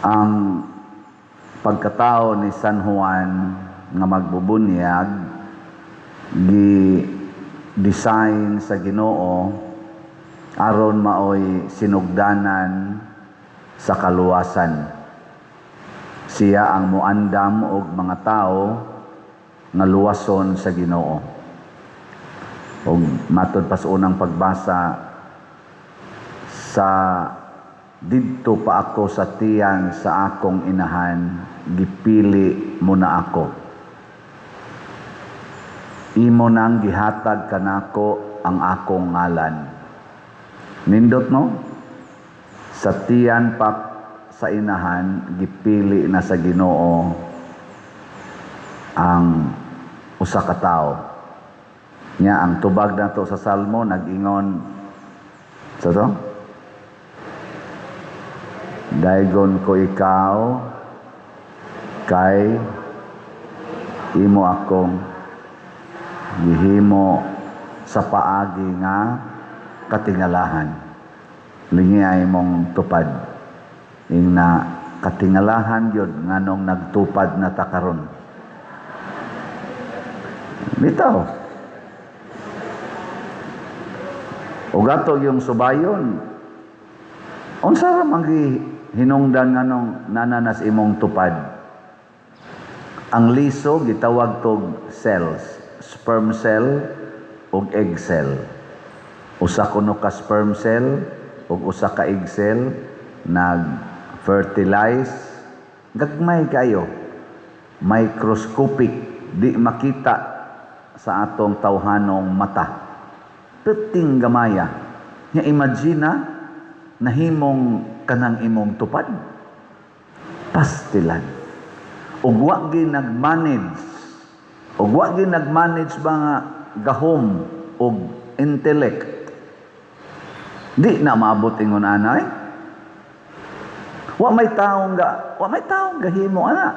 Ang pagkatao ni San Juan nga magbubunyag gi design sa Ginoo aron maoy sinugdanan sa kaluwasan. Siya ang muandam og mga tao nga luwason sa Ginoo. Og matod pa sa unang pagbasa, sa didto pa ako sa tiyan sa akong inahan, gipili mo na ako. Imo nang gihatag kanako ang akong ngalan. Nindot, no? Sa tiyan pa sa inahan, gipili na sa Ginoo ang usa ka tawo. Nya ang tubag nato sa Salmo nag-ingon sa to? Daygon ko ikaw kay imo akong gihimo sa paagi nga katingalahan. Lingi imong tupad. Ingna katingalahan gyud nganong nagtupad na ta karon. Bitaw. O gato yung subayon. Unsa ra man hinungdan nganong nananas imong tupad? Ang liso gitawag tog cells, sperm cell ug egg cell. Usa kuno ka sperm cell ug usa ka egg cell nag-fertilize, gagmay kayo, microscopic, di makita sa atong tawhanong mata. Perting gamaya. Nya imagine na nahimong kanang imong tupad. Pastilan. Ug wa gi nag-manage. Ug wa gi nag-manage ba nga gahom og intellect. Di na maabot ingon anay. Wa may taong gahimo ana.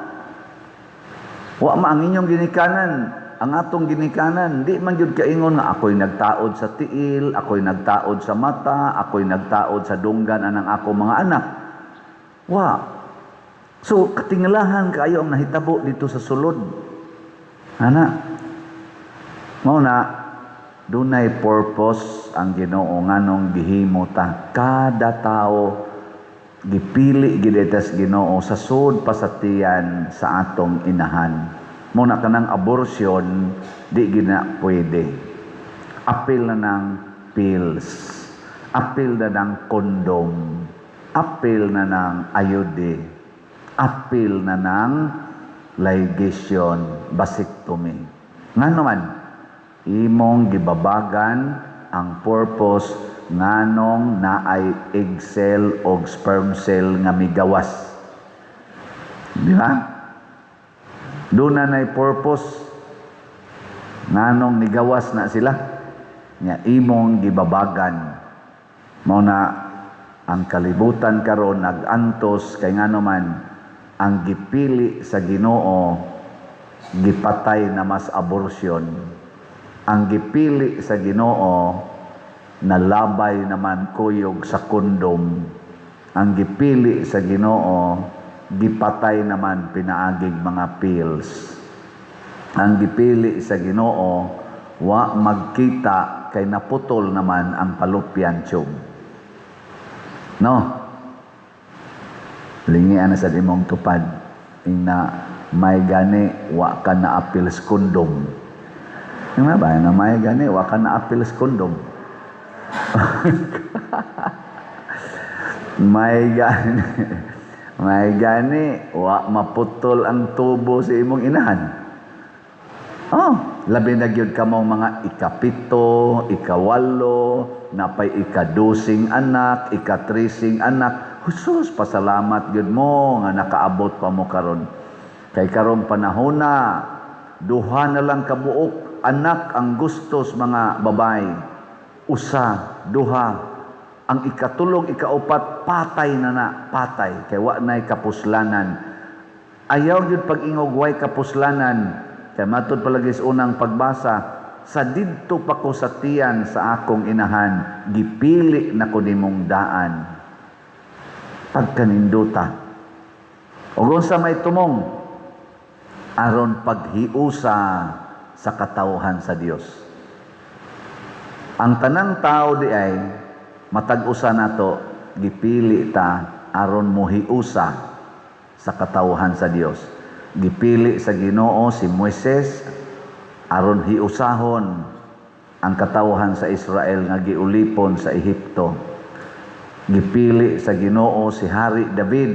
Wa ma ang inyong ginikanan, ang atong ginikanan, di man gyud kaingon nga ako'y nagtaod sa tiil, ako'y nagtaod sa mata, ako'y nagtaod sa dunggan anang ako mga anak. Wa. So katingalahan kaayo ang nahitabo dito sa sulod. Ana. Mao na dunay purpose ang Ginoo nganong gihimo ta kada tao, gipili gid sa Ginoo sa sud pa sa tiyan sa atong inahan. Mao na kanang abortion di gina pwede. Apil na ng pills. Apil na ng condom. Apil na ng IUD. Apil na ng ligation, vasectomy. Ngano man, imong gibabagan ang purpose nganong naay egg cell o sperm cell nga migawas. Di ba? Doon na na'y purpose nganong nigawas na sila. Nya imong gibabagan. Mao na ang kalibutan karon nag-antos kay ngano man ang gipili sa Ginoo gipatay na mas abortion. Ang gipili sa Ginoo nalabay naman kuyog sa kondom. Ang gipili sa Ginoo gipatay naman pinaagig mga pills. Ang gipili sa Ginoo wa magkita kay naputol naman ang fallopian tube. No? Lingian na sa imong tupad. Ingna may gani wa ka na apil sa kondom. Yung ba na may gani wa ka na apil sa kondom. May gani wa maputol ang tubo sa imong inahan. Oh, labi na gyud kamong mga 7, 8, napay 12 anak, 13 anak. Husus, pasalamat gyud mo nga nakaabot pa mo karon. Kay karong panahon na, duha na lang kabuok anak ang gustos mga babae. Usa, duha. Ang 3, 4, patay na na, patay. Kay wa na'y kapuslanan. Ayaw gyud pag-ingog way kapuslanan. Kay matud palagi sa unang pagbasa, sa didto pa ko sa tiyan sa akong inahan, gipili na ko nimong daan. Pagkaninduta. Ug unsa may tumong? Aron paghiusa sa katawhan sa Dios. Ang tanang tao di ay matag usa nato gipili ta aron mohiusa sa katawhan sa Dios. Gipili sa Ginoo si Moises aron hiusahon ang katawhan sa Israel nga giulipon sa Ehipto. Gipili sa Ginoo si Hari David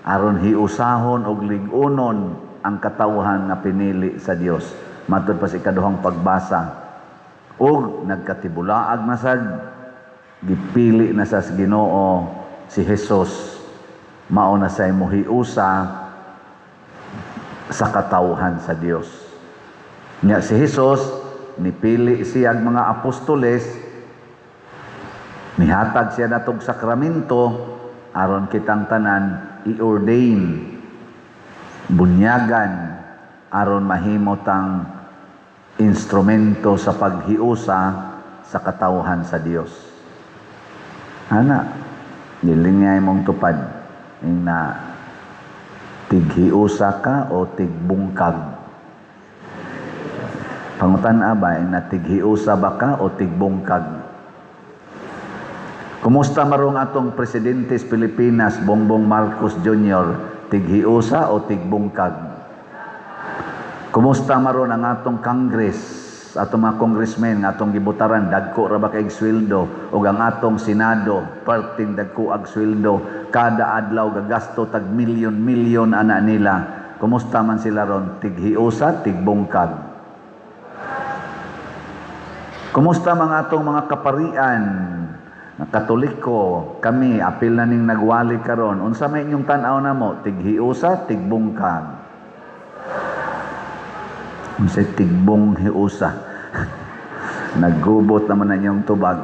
aron hiusahon og lig-unon ang katawhan nga pinili sa Dios. Matud pa sa ikaduhang pagbasa. Ug nagkatibulaag na sad, gipili na sa Ginoo si Jesus, mao na say mohiusa sa katawhan sa Dios. Nya si Jesus nipili siya ang mga apostoles, nihatag siya natog sakramento aron kitang tanan i-ordain, bunyagan, aron mahimo tang instrumento sa paghiusa sa katawhan sa Dios. Ana, nilingay mong tupad ing na tighiusa ka o tigbungkag? Pangutan-a ba ing na tighiusa ba ka o tigbungkag? Kumusta marong atong presidente sa Pilipinas, Bongbong Marcos Jr., tighiusa o tigbungkag? Kumusta maron ang atong Congress, atong mga congressmen nga atong gibutaran, dagko ra ba kay sweldo, ug ang atong Senado, perting dagko ag sweldo, kada adlaw gagasto tag milyon-milyon ana nila? Kumusta man sila ron, tighiusa, tigbungkag? Kumusta mga atong mga kaparian na Katoliko? Kami apil na ning nagwali karon, unsa may inyong tan-aw namo, tighiusa, tigbungkag? Unsay tigbong hiusa? Naggubot naman na inyong tubag.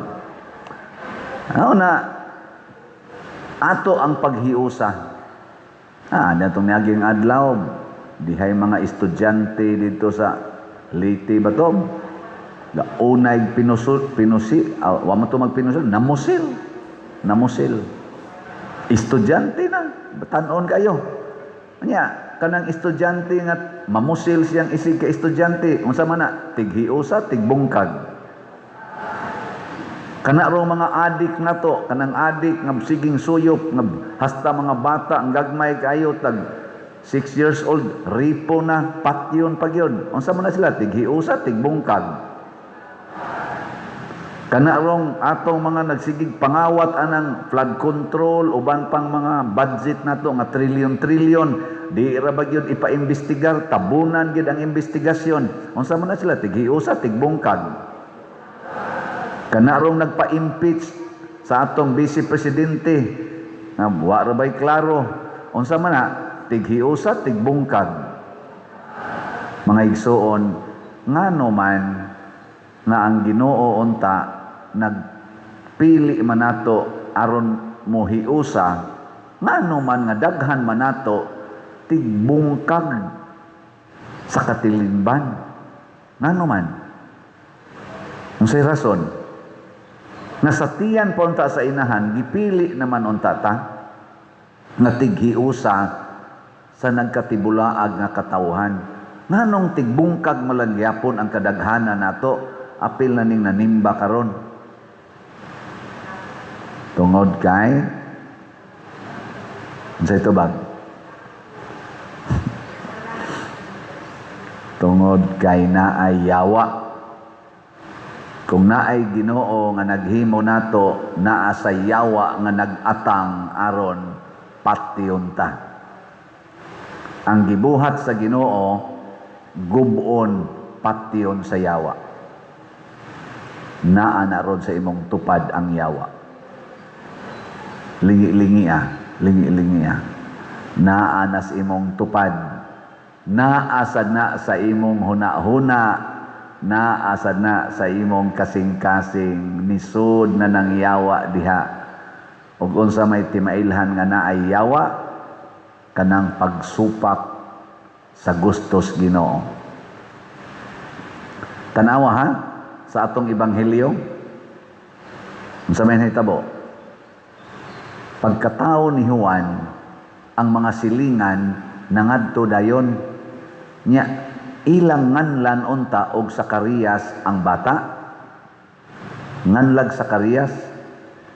Ano na ato ang paghiusa? Natong niaging adlaw, dihay mga estudyante dito sa Leyte ba to? Unay pinusul, pinusi, wa man to magpinusul, namusil. Namusil. Estudyante na, tan-on kayo. Anya, kanang estudyante nga mamusil siyang isig ka estudyante, unsa man na, tighiusa, tigbungkag? Kana ro mga adik na to, kanang adik nga siging suyop nga hasta mga bata ang gagmay kayo, tag 6 years old, ripo na, patyon pag yun. Unsa man na sila, tighiusa, tigbungkag? Kana rong atong mga nagsigig pangawat anang flood control, uban pang mga budget nato nga trilyon-trilyon, di ra ba gyud ipaimbestigar, tabunan gyud ang investigasyon? Unsa man na sila, tighiusa, tigbungkag? Kana rong nagpa-impeach sa atong vice presidente nga wa ra bay klaro, unsa man na, tighiusa, tigbungkag? Mga igsuon, ngano man nga ang Ginoo unta nagpili man nato aron mohiusa, ngano man nga daghan man nato tigbungkag sa katilimban? Ngano man? Unsay rason nga sa tiyan pa unta sa inahan gipili naman unta ta nga tighiusa sa nagkatibulaag nga katawhan? Nganong tigbungkag man gyapon ang kadaghanan nato, apil na ning nanimba karon? Tungod kay unsay tubag? Tungod kay naay yawa. Kung naay Ginoo nga naghimo nato, naa sa yawa nga nag-atang aron patyon ta. Ang gibuhat sa Ginoo, gubon, patyon sa yawa. Naa na ron sa imong tupad ang yawa. Lingi-lingi ah, lingi-lingi ah. Naa na sa imong tupad. Naa sad na sa imong huna-huna. Naa sad na sa imong kasing-kasing, nisod na nang yawa diha. Ug unsa may timailhan nga naay yawa? Kanang pagsupak sa gustos Ginoo. Tanawa ha sa atong ebanghelyo. Unsa may nahitabo? Pagkatao ni Juan, Ang mga silingan nangadto dayon. Nya ilang nganlan unta og Sakarias ang bata. Nganlag Sakarias.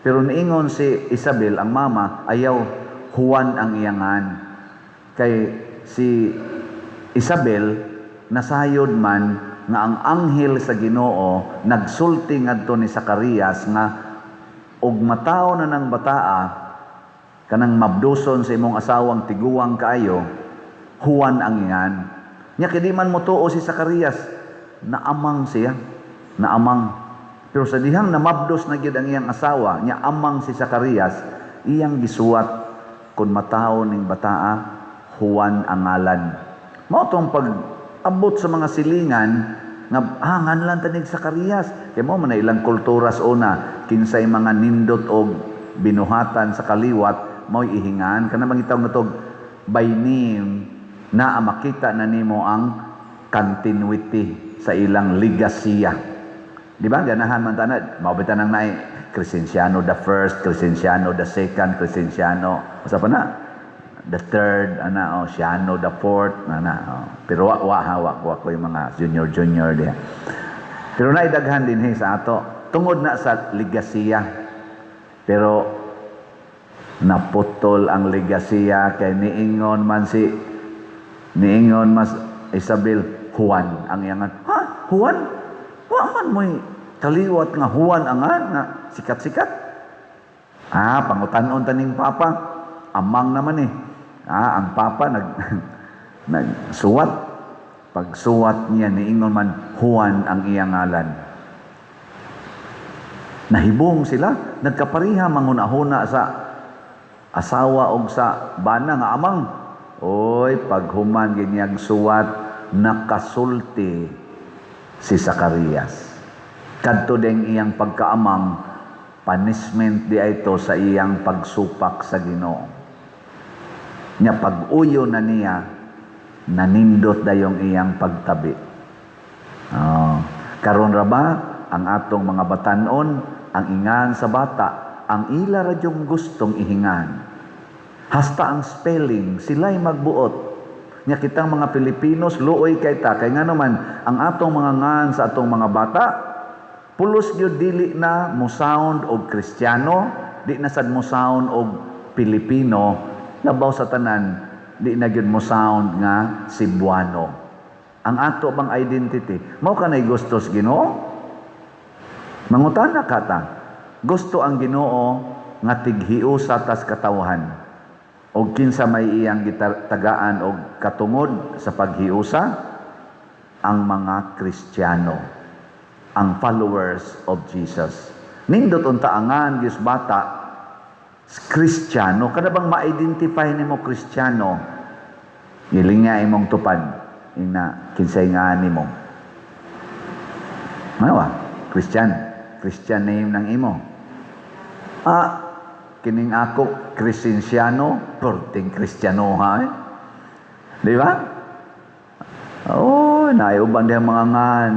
Pero niingon si Isabel, ang mama, ayaw, Juan ang iyangan. Kay si Isabel nasayod man nga ang anghel sa Ginoo nagsulti ngadto ni Sakarias nga og matawo na ng bataa kanang mabduson sa imong asawang tiguang kaayo, Juan ang ingan. Nya kay di man motuo si Sakarias, naamang siya, naamang. Pero sa dihang namabdos na gyud ang iyang asawa, nya amang si Sakarias, iyang gisuwat, "Kung matawo ning bataa, Juan ang ngalan." Mao tong pag abot sa mga silingan nga nganlan ta nig Sakarias kay mao man na ilang kultura sa una, kinsay mga nindot og binuhatan sa kaliwat mao'y ihingan kana bang gitawag natog by name na makita na nimo ang continuity sa ilang ligasiya. Di ba? Ganahan man tanad. Mao bitaw nang naay Crescenciano the first, Crescenciano the second, Crescenciano, usa pa na? The third, ana, oh, Siano the fourth, ana, oh. Pero wa wa ha, wa, wa ko yung mga junior junior diha. Pero naidaghan din he sa ato tungod na sa ligasiya. Pero naputol ang ligasiya kay niingon mas Isabel, Juan ang iyangan. Ha? Juan? Wa man mo'y kaliwat nga Juan ang nga sikat-sikat. Ah, pangutan-on taning papa. Amang naman eh. Ah, ang papa nagsuwat. Pagsuwat niya, niingon man Juan ang iyang ngalan. Nahibong sila, nagkapariha manghuna-huna sa asawa og sa bana nga amang. Oy, paghuman ginyag suwat, nakasulti si Zacarias. Kadto ding iyang pagkaamang, punishment di ito sa iyang pagsupak sa Ginoo. Nya pag-uyo na niya, nanindot dayong iyang pagtabi. Oh. Karon ra ba ang atong mga batanon, ang ingan sa bata, ang ila ra yung gustong ihingan. Hasta ang spelling, sila'y magbuot. Nya kitang mga Pilipinos, luoy kay ta, kay nga naman, ang atong mga ngan sa atong mga bata, pulos gyud dili na mo sound og Kristiyano, di na sad mo sound og Pilipino, labaw sa tanan, di na gyud mo sound nga Cebuano. Ang ato bang identity, mao kanay gusto sa Ginoo? Mangutana ka ta. Gusto ang Ginoo nga tighiusa tas katawhan. Og kinsa may iyang gitagaan og katungod sa paghiusa? Ang mga Kristiyano, ang followers of Jesus. Nindot unta angan gyud bata Kristiyano, kada bang ma-identify nimo Kristiyano, giling nga imong tupad ina kinsay nga nimo. Mawa, Christian, Christian name ng imo. Ah, kining ako Crescenciano, perting Kristiyano ha eh. Di ba? Oh, naay uban diha mga ngan.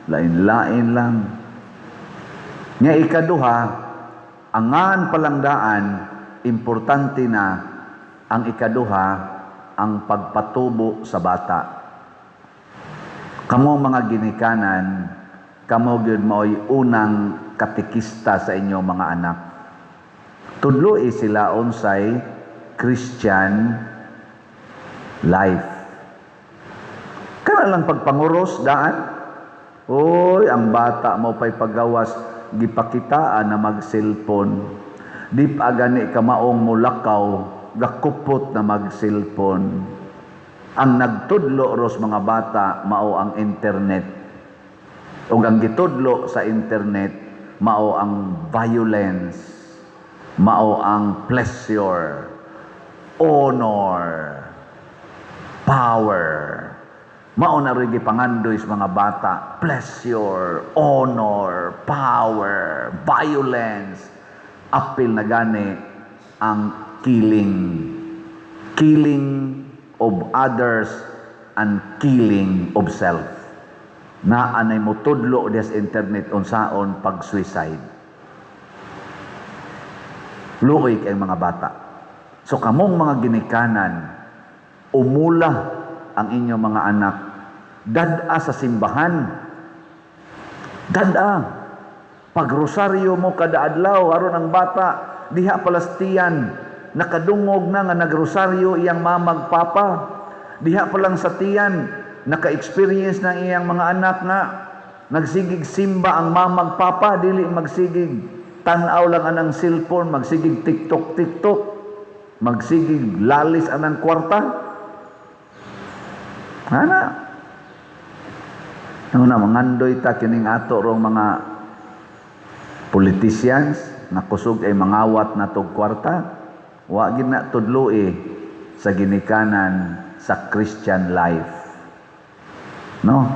Lain-lain lang. Nga ikaduha, angan palangdaan, importante na ang ikaduha, ang pagpatubo sa bata. Kamo mga ginikanan, kamo gyud mao'y unang katekista sa inyong mga anak. Tudloi sila unsay Christian life. Kana lang pagpanguros daan. Oy, ang bata mo pa'y paggawas, gipakitaan na mag-cellphone. Di pa gani kamaong mulakaw, gakupot na mag-cellphone. Ang nagtudlo ros mga bata mao ang internet. Ug ang gitudlo sa internet mao ang violence, mao ang pleasure, honor, power. Mao na rin gipangandoy sa mga bata, pleasure, honor, power, violence. Apil na gani ang killing. Killing of others and killing of self. Naa nay mutudlo des internet unsaon pag-suicide. Luoy kay mga bata. So kamong mga ginikanan, umula ang inyong mga anak. Dad-a sa simbahan. Dad-a. Pagrosaryo mo kada adlaw aron ang bata diha palastian nakadungog na nga nagrosaryo iyang mamag papa. Diha pa lang sa tiyan naka-experience ng iyang mga anak nga nagsigig simba ang mamag papa, dili magsigig tan-aw lang anang cellphone, magsigig TikTok TikTok, magsigig lalis anang kwarta. Ana. Ano na, mangandoy ta kining ato rong mga politicians nga kusog ay mangawat na tog kwarta, wa gid na tudloi sa ginikanan sa Christian life. No?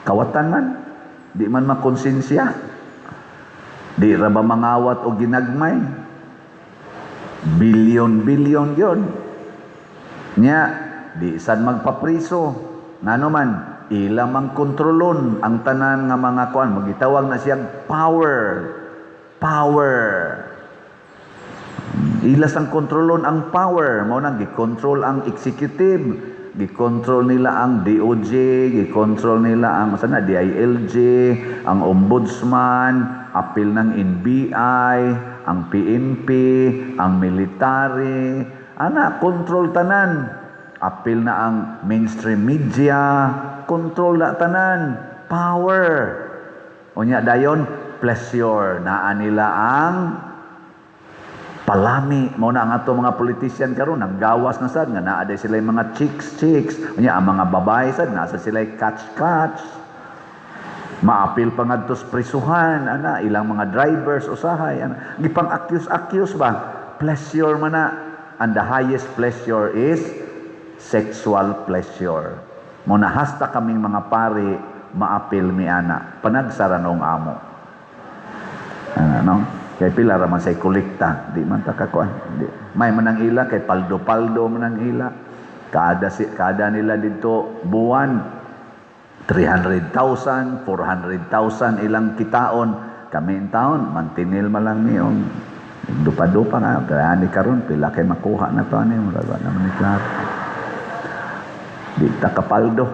Kawatan man, di man makonsensya. Di ra ba mangawat o ginagmay? Bilyon-bilyon yun. Nya, di sad magpapriso. Ngano man, ila mang kontrolon ang tanan nga mga kuan, magitawag na siyang power. Power. Ila sang kontrolon ang power, mao nang gikontrol ang executive, gikontrol nila ang DOJ, gikontrol nila ang sana DILG, ang ombudsman, apil ng NBI, ang PNP, ang military, ana kontrol tanan. Apil na ang mainstream media, kontrol na tanan, power. Unya dayon pleasure naa nila ang palami. Mao na ang ato mga politician karon nanggawas na sad nga naa day sila mga chicks chicks. Unya ang mga babae sad nasa sila catch catch. Maapil pa ngadto sa prisuhan ana ilang mga drivers usahay ana gipang accuse accuse ba, pleasure man na, and the highest pleasure is sexual pleasure. Mo na hasta kaming mga pari maapil mi ana, panagsaranong amo. Ano? Kay pila ra man say kolekta, di man ta kakuan. Di. May man ang ila kay paldo-paldo man ang ila. Kada nila dito buwan 300,000, 400,000 ilang kitaon. Kami in taon, mantinil man lang niyong dupa-dupa nga. Kaya ni karon pila kay makuha na to ani, murag wa naman ni klaro. Di ta kapaldo.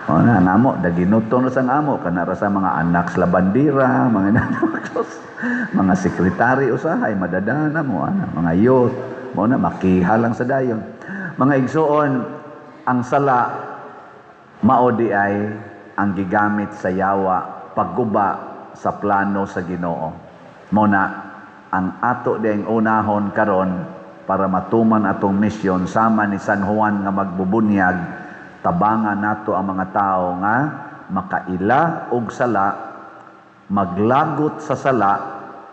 O na, ang amo, daginuto na sang amo, kana ra sa mga anak sa bandira, mga mga sekretary usahay, madadana mo, ana, mga youth, mo na, makiha lang sa dayon. Mga igsuon, ang sala, mao di ay ang gigamit sa yawa, pagguba sa plano sa Ginoo. Mo na, ang ato ding unahon karon para matuman atong misyon sama ni San Juan nga magbubunyag, tabangan nato ang mga tao nga makaila og sala, maglagot sa sala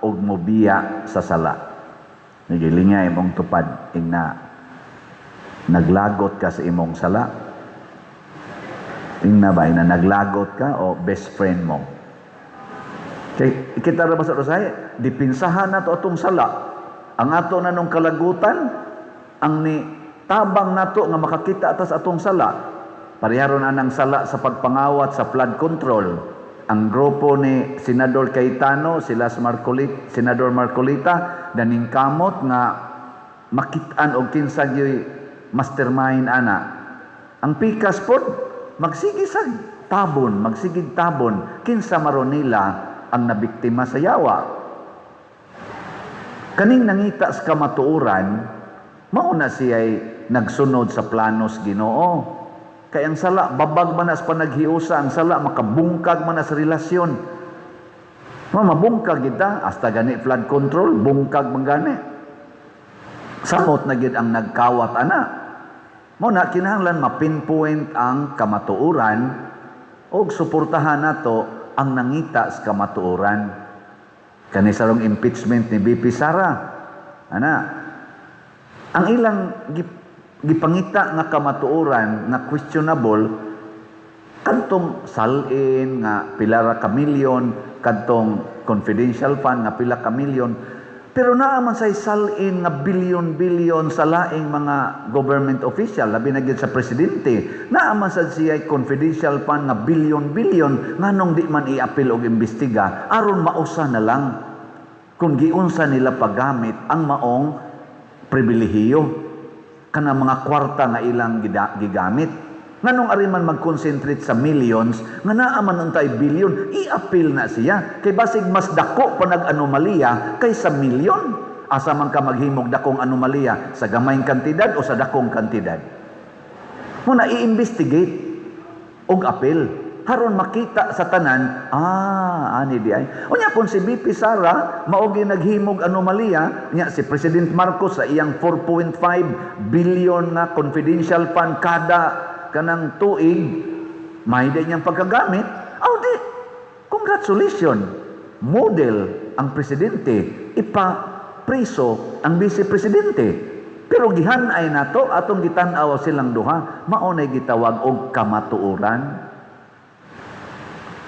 og mobiya sa sala. Nagilingay imong tupad ingna naglagot ka sa imong sala. Ingna ba ingna naglagot ka o best friend mo? Kay kita ra ba sa usahay, dipinsahan nato atong sala. Ang ato na nung kalagutan, ang ni tabang nato nga makakita atas atong sala. Pareharon anang sala sa pagpangawat sa flood control. Ang grupo ni Senador Cayetano, sila sa Marcolita, Senador Marcoleta, daning kamot nga makitaan og kinsa gyoy mastermind ana. Ang pikas pod magsige sa tabon, magsigig tabon kinsa maron nila ang nabiktima sa yawa. Kaning nangita sa kamatuoran, mao na siya'y nagsunod sa planos Ginoo. Kay ang sala, babag man na sa panaghiusa, ang sala, makabungkag man na sa relasyon. Ma, mabungkag kita, hasta gani flood control, bungkag man gani. Samot na gid ang nagkawat ana. Mo na kinahanglan mapinpoint ang kamatuoran og suportahan nato ang nangita sa kamatuoran. Kani sarong impeachment ni VP Sara. Ana, ang ilang gipangita nga kamatuoran nga questionable kadtong salin nga pila ra ka milyon, kadtong confidential fund nga pila ka milyon, pero naa man say salin nga bilyon-bilyon sa laing mga government official, labi na gyud sa presidente. Naa man sad siya confidential fund nga bilyon-bilyon, nganong di man iapil og imbestiga aron mausa na lang kung giunsa nila paggamit ang maong Pribilehiyo kanang mga kwarta nga ilang gigamit. Nganong ari man mag-concentrate sa millions nga naa man untay billion, i-appeal na siya kay basig mas dako pa nag-anomalya kaysa milyon. Asa man ka maghimog dakong anomalya, sa gamayng kantidad o sa dakong kantidad? Muna i-investigate og appeal haron makita sa tanan, ani di ay. Unya kung si VP Sara mao gi naghimog anomalya nya, si President Marcos sa iyang 4.5 billion nga confidential fund kada kanang tuig, may di niyang pagkagamit, aw di congratulations, model ang presidente, ipa preso ang vice presidente. Pero gihan-ay nato, atong gitan-aw silang duha, mao nay gitawag og kamatuoran.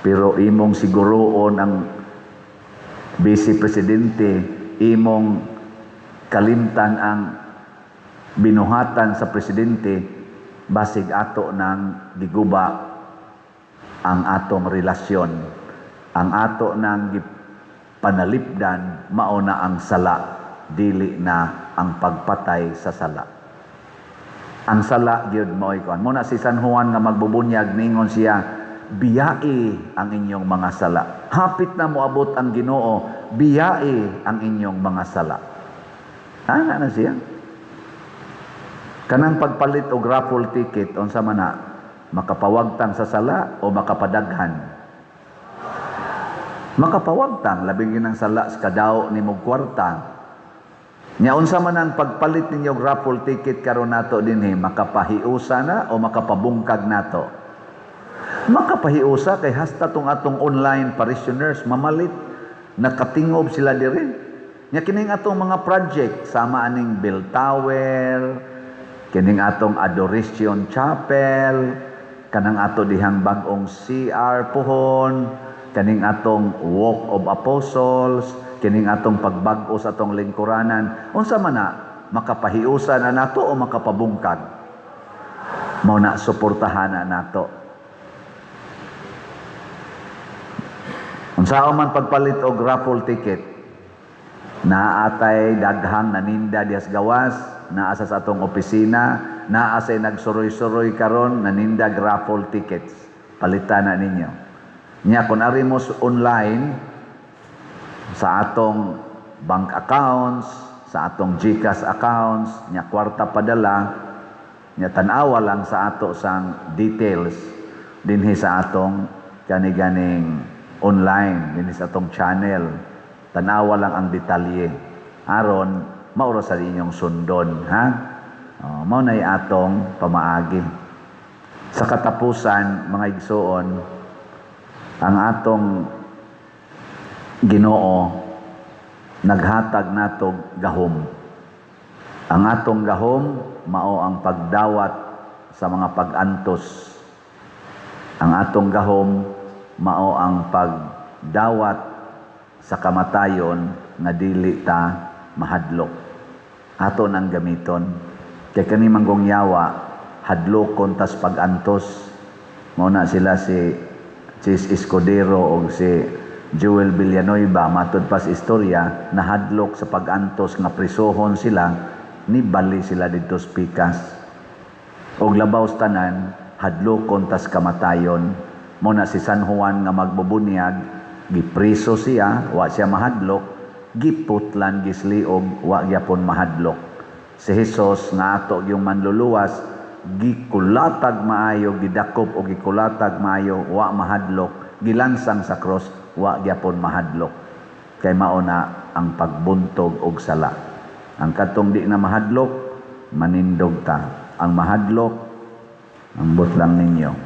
Pero imong siguroon ang vice presidente, imong kalimtan ang binuhatan sa presidente, basig ato nang giguba ang atong relasyon. Ang ato nang gipanalipdan, mao na ang sala, dili na ang pagpatay sa sala. Ang sala gyud mo'y kuan. Muna si San Juan nga magbubunyag, ningon siya, "Biyai ang inyong mga sala. Hapit na moabot ang Ginoo, biyai ang inyong mga sala." Ana na siya. Kanang pagpalit og raffle ticket, unsa man na? Makapawagtang sa sala o makapadaghan? Makapawagtang, labi gyud ang sala sa kadaw nimo kwarta. Nya unsa man ang pagpalit ninyo og raffle ticket karon nato dinhi, makapahiusa na o makapabungkag nato? Makapahiusa kay hasta tong atong online parishioners mamalit, nakatingob sila diri. Nya kining atong mga project sama aning bell tower, kining atong Adoration Chapel, kanang ato dihang bag-ong CR pohon, kaning atong Walk of Apostles, kining atong pagbag-o sa atong lingkuranan, unsa man na, makapahiusa na nato o makapabungkag? Mao na, suportahan na nato. Unsa man pagpalit og raffle ticket, naatay daghang naninda dihas gawas, naa sa atong opisina, naa say nagsuroy-suroy karon naninda raffle tickets. Palitan na ninyo. Nya kung ari mo online sa atong bank accounts, sa atong GCash accounts, nya kwarta padala, nya tan-awa lang sa ato sang details dinhi sa atong kani-ganing online, dinhi sa atong channel. Tan-awa lang ang detalye. Aron maura sa inyong sundon, ha? Oh, mao nay atong pamaagi. Sa katapusan, mga igsuon, ang atong Ginoo naghatag nato gahom. Ang atong gahom mao ang pagdawat sa mga pag-antos. Ang atong gahom mao ang pagdawat sa kamatayon nga dili ta mahadlok. Ato nang gamiton. Kay kani manggong yawa, hadlokon tas pag-antos. Mao na sila si Chiz Escudero o si Joel Villanueva, matud pa sa istorya, nahadlok sa pag-antos nga prisohon sila, nibali sila didto sa pikas. Og labaw sa tanan, hadlokon tas kamatayon. Mao na si San Juan nga magbubunyag, gipriso siya, wa siya mahadlok, giputlan, gisliog, wa gyapon mahadlok. Si Jesus nga ato yung manluluwas, gikulatag maayo, gidakop o gikulatag maayo, wa mahadlok, gilansang sa cross, wa gyapon mahadlok. Kay mao na ang pagbuntog og sala. Ang katong di na mahadlok, manindog ta. Ang mahadlok, ambot lang ninyo.